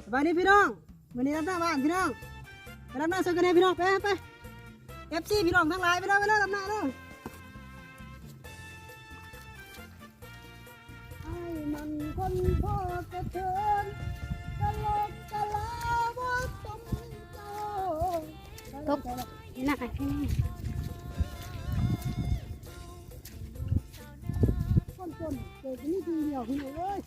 ສະບາຍດີພີ່ນ້ອງ ມື້ນີ້ດຳໜ້າບ້ານພີ່ນ້ອງ ໄປດຳໜ້າຊ່ວຍກັນແດ່ພີ່ນ້ອງ ໄປ ໄປ ເອັຟຊີພີ່ນ້ອງທັງຫຼາຍ ໄປເດີ ໄປເດີ ດຳໜ້າເດີ. ອ້າຍມັນຄົນພໍ່ກະເທີນ ກະລັກກະລາບໍ່ສົມເຈົ້າ ຕົກໜ້າພີ່ນ້ອງ ຄົນຈົນເກີດມີທີດຽວພີ່ນ້ອງເອີຍ.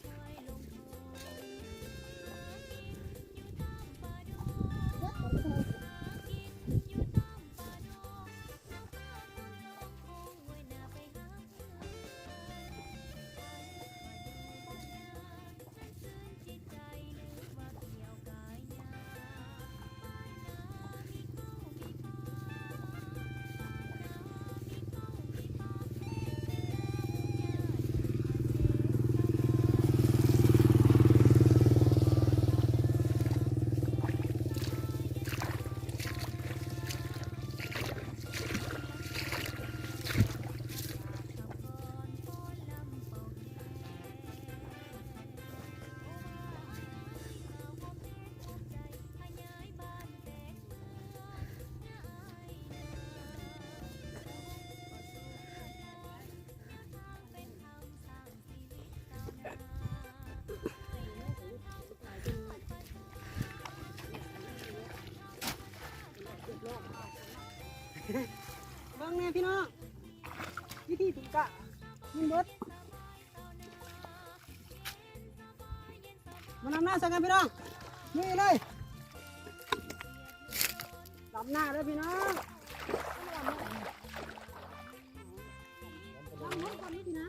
ເບິ່ງແດ່ພີ່ນ້ອງ ວິທີຕີກາ ກິນເບິດ. ມານຳໜ້າໃສ່ກັນພີ່ນ້ອງ ນີ້ເລີຍ ດຳໜ້າເດີພີ່ນ້ອງ ດຳໃຫ້ກ່ອນນີ້ນະ.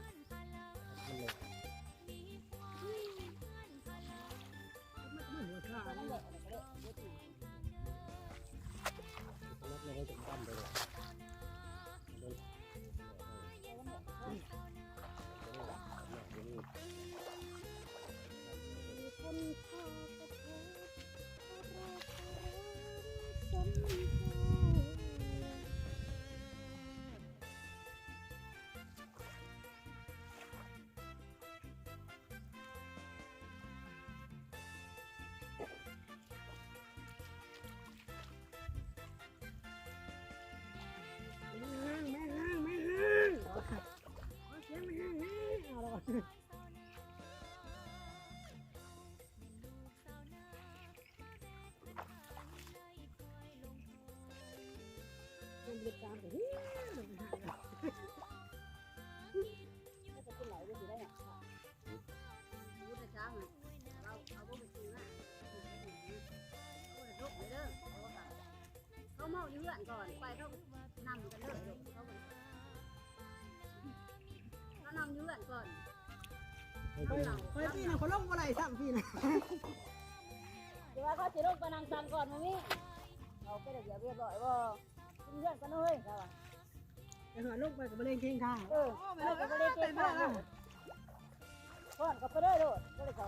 ເຂົາເມົາຢູ່ເຮືອນກ່ອນ ໄປເຂົານຳກັນເລີຍ ເຂົານຳຢູ່ເຮືອນກ່ອນ. ຂ້ອຍ ຂ້ອຍປີນະ ຂ້ອຍລົງບໍ່ໄດ້ຊ້ຳປີນະ ແຕ່ວ່າເຂົາຊິລົງໄປນັ່ງສັ່ງກ່ອນມື້ນີ້ ເຂົາໄປໄດ້ວຽກຮຽບຮ້ອຍບໍ່? ຂຶ້ນເຮືອນກັນເລີຍ ເຂົາວ່າ ໄປຫາລົງໄປກໍບໍ່ເລັງເຄງທາງ ເອີ ໄປເລີຍ ໄປເລີຍ ໄປເລີຍ ໄປເລີຍ. ກ່ອນກໍໄປເລີຍໂລດ ບໍ່ໄດ້ຂໍ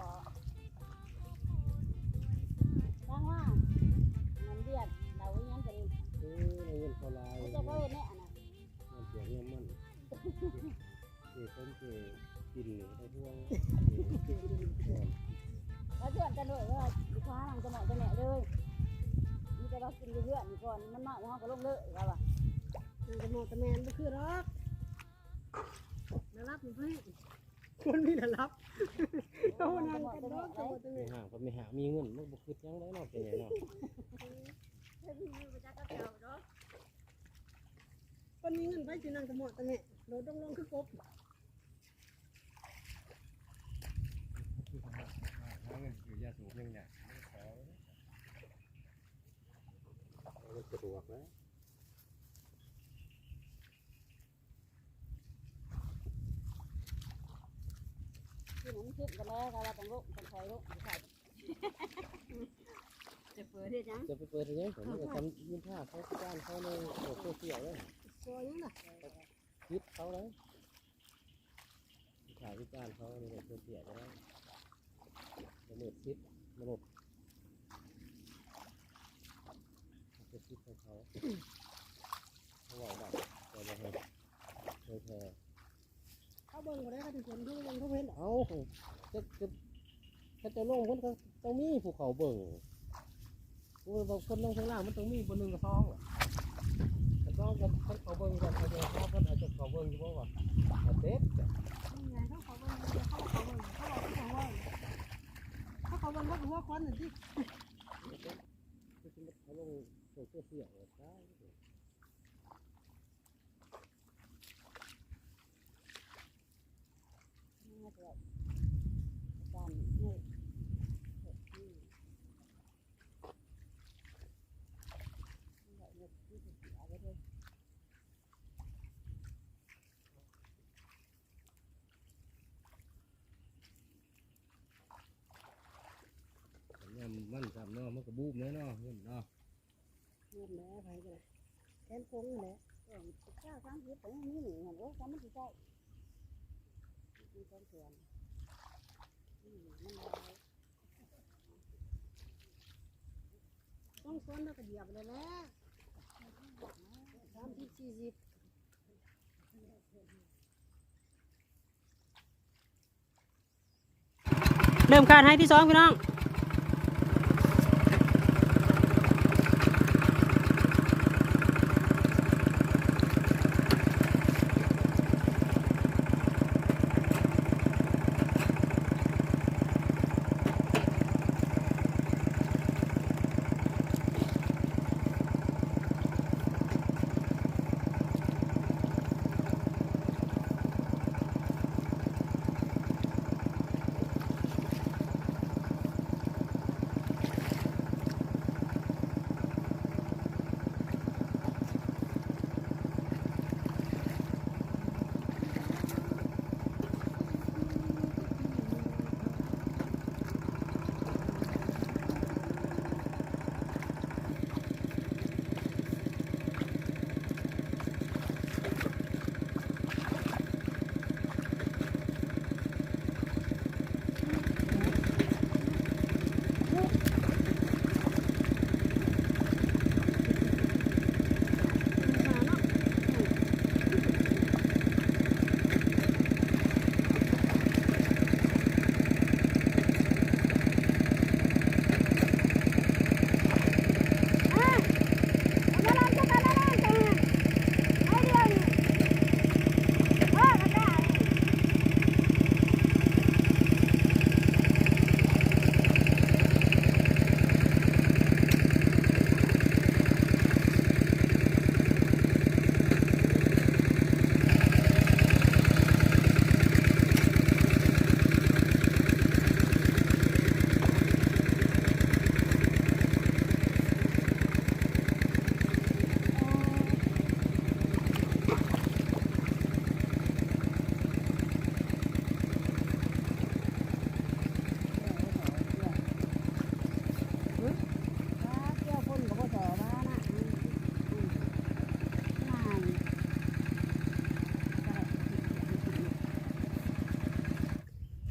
ສ້າງວ່າ ເງິນເດືອນ ລາວເຮັດຫຍັງກໍດີ ເອີ ໄດ້ເງິນເຂົາຫຼາຍ ເຈົ້າກໍເຮັດແນ່ອັນນັ້ນ ງານເສຍເງິນມັນ ເອີ ຄົນເອີຍ ກິນນີ້ໄດ້ພວງ ເອີ ວ່າຊວນກັນໂລດ ວ່າຊິພານັ່ງຕະໝໍ້ຕະແໝະເລີຍ ມີແຕ່ວ່າກິນຢູ່ເຮືອນນີ້ກ່ອນ ມັນເມົາເຮົາກໍລົງເລີຍ ວ່າວ່າ ນັ່ງຕະໝໍ້ຕະແໝະບໍ່ຄືດອກ ນາລັບຢູ່ເພິ່ນ ຄົນມີລະດັບ ເຂົານັ່ງກັນເນາະ ແມ່ຫ້າງ ເພິ່ນແມ່ຫ້າງມີເງິນ ມັນບໍ່ຄິດຫຍັງໄດ໋ເນາະ ເປັນຫຍັງເນາະ ເພິ່ນມີເງິນໄປຊິນັ່ງຕະໝໍ້ຕະແໝະ ໂດດລົງໆຄືກົບ ຫາເງິນຊື້ຢາສູບຍັງຍາກ ມັນສະດວກນະ. ກິນໃຫ້ມັນເຂັ້ມກ່ອນແລ້ວ ຖ້າວ່າຕ້ອງລົງ ຕ້ອງຄ່ອຍລົງ ຈະເປີດເຮັດຫຍັງ? ຈະໄປເປີດເຮັດຫຍັງ? ມັນກໍທຳນິນທາເຂົາ ວິຈານເຂົາໃນໂຊຊຽວເດ້. ໂຊຫຍັງນະ? ຜິດເຂົາເດ້. ວິພາກວິຈານເຂົາໃນໂຊຊຽວກໍໄດ້. ລະເມີດສິດມະນຸດ ເປັນສິດຂອງເຂົາ ເຂົາເວົ້າໄດ້ ແຕ່ບໍ່ໃຫ້ເຜີຍແຜ່ ເຂົາເບິ່ງບໍ່ໄດ້ ເຂົາເຫັນ ເຂົາເບິ່ງ ເຂົາເຫັນດອກ ເອົາ ຈັກ ຈັກ ເຂົາເຈົ້າລົງເພິ່ນກໍຕ້ອງມີຜູ້ເຂົ້າເບິ່ງ. ໂອ້ຍ ບາງຄົນລົງທາງລ່າງມັນຕ້ອງມີຜູ້ໜຶ່ງກັບສອງລະ ຄັນສອງຄັນ ຄັນເຂົ້າເບິ່ງກໍເຂົາເຈົ້າຫາເພິ່ນ ເຂົາເຈົ້າເຂົ້າເບິ່ງຢູ່ບໍ່ວ່າ ເຂົາເຕັດ ເຂົາເຂົ້າເບິ່ງ ເຂົາເຂົ້າເບິ່ງ ເຂົາເວົ້າ ເຂົາເວົ້າ ເຂົາເຂົ້າເບິ່ງ ເຂົາກໍຫົວຄວັນນັ້ນຕິ ເຂົາລົງໂຊຊຽວ ຕາຍ. ຍາມມັນຊ້ຳເນາະ ມັນກໍບູມແດ່ເນາະ ເງິນເນາະ. ເງິນແຫຼະ ໃຜກໍໄດ້ ແຂນກົງແຫຼະ ເອີ ຊາວສາມສິບກໍຍັງມີໜີ້ຫັ້ນ ໂອ້ຍ ກຳມັນຊິໃຊ້ ມີສອງສ່ວນ ມີໜີ້ມັນຫຼາຍ ສອງສ່ວນແລ້ວກໍຢຽບແລ້ວແຫຼະ ສາມສິບ ສີ່ສິບ. ເລີ່ມການໄຮ່ທີສອງ ພີ່ນ້ອງ.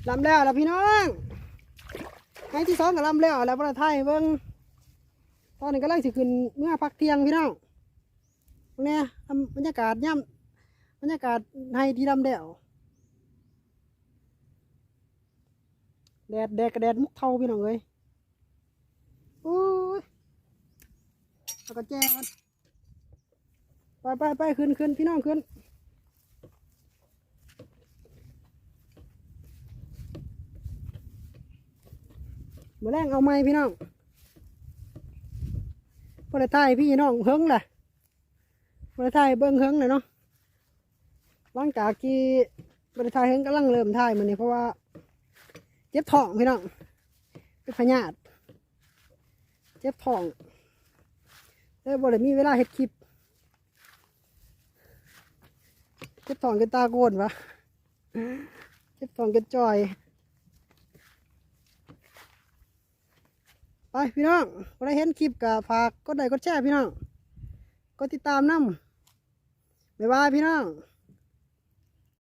ລຳແລ້ວລະພີ່ນ້ອງ ໄຮ່ທີສອງກໍລຳແລ້ວລະ ບໍ່ໄດ້ຖ່າຍໃຫ້ເບິ່ງ. ຕອນນີ້ກຳລັງຊິຂຶ້ນເມືອພັກທ່ຽງພີ່ນ້ອງ ເບິ່ງແດ່ ບັນຍາກາດຍາມ ບັນຍາກາດໄຮ່ທີ່ລຳແລ້ວ ແດດ ແດດກໍແດດມຸກເທົາພີ່ນ້ອງເອີຍ. ໂອ້ຍ ເອົາກະແຈກ່ອນ ໄປໆໆ ຂຶ້ນໆ ພີ່ນ້ອງຂຶ້ນ ມື້ແລງເອົາໃໝ່ພີ່ນ້ອງ ບໍ່ໄດ້ຖ່າຍໃຫ້ພີ່ນ້ອງເຫິງລະ ບໍ່ໄດ້ຖ່າຍໃຫ້ເບິ່ງເຫິງແລ້ວເນາະ. ຫຼັງຈາກທີ່ບໍ່ໄດ້ຖ່າຍເຫິງ ກຳລັງເລີ່ມຖ່າຍມື້ນີ້ ເພາະວ່າເຈັບທ້ອງພີ່ນ້ອງ ເປັນພະຍາດ ເຈັບທ້ອງ ເລີຍບໍ່ໄດ້ມີເວລາເຮັດຄລິບ ເຈັບທ້ອງຈົນຕາໂກນຫວາ ເຈັບທ້ອງຈົນຈ່ອຍ. ໄປພີ່ນ້ອງ ຜູ້ໃດເຫັນຄລິບກໍຝາກກົດໄລກົດແຊພີ່ນ້ອງ ກົດຕິດຕາມນຳ. ບາຍບາຍພີ່ນ້ອງ.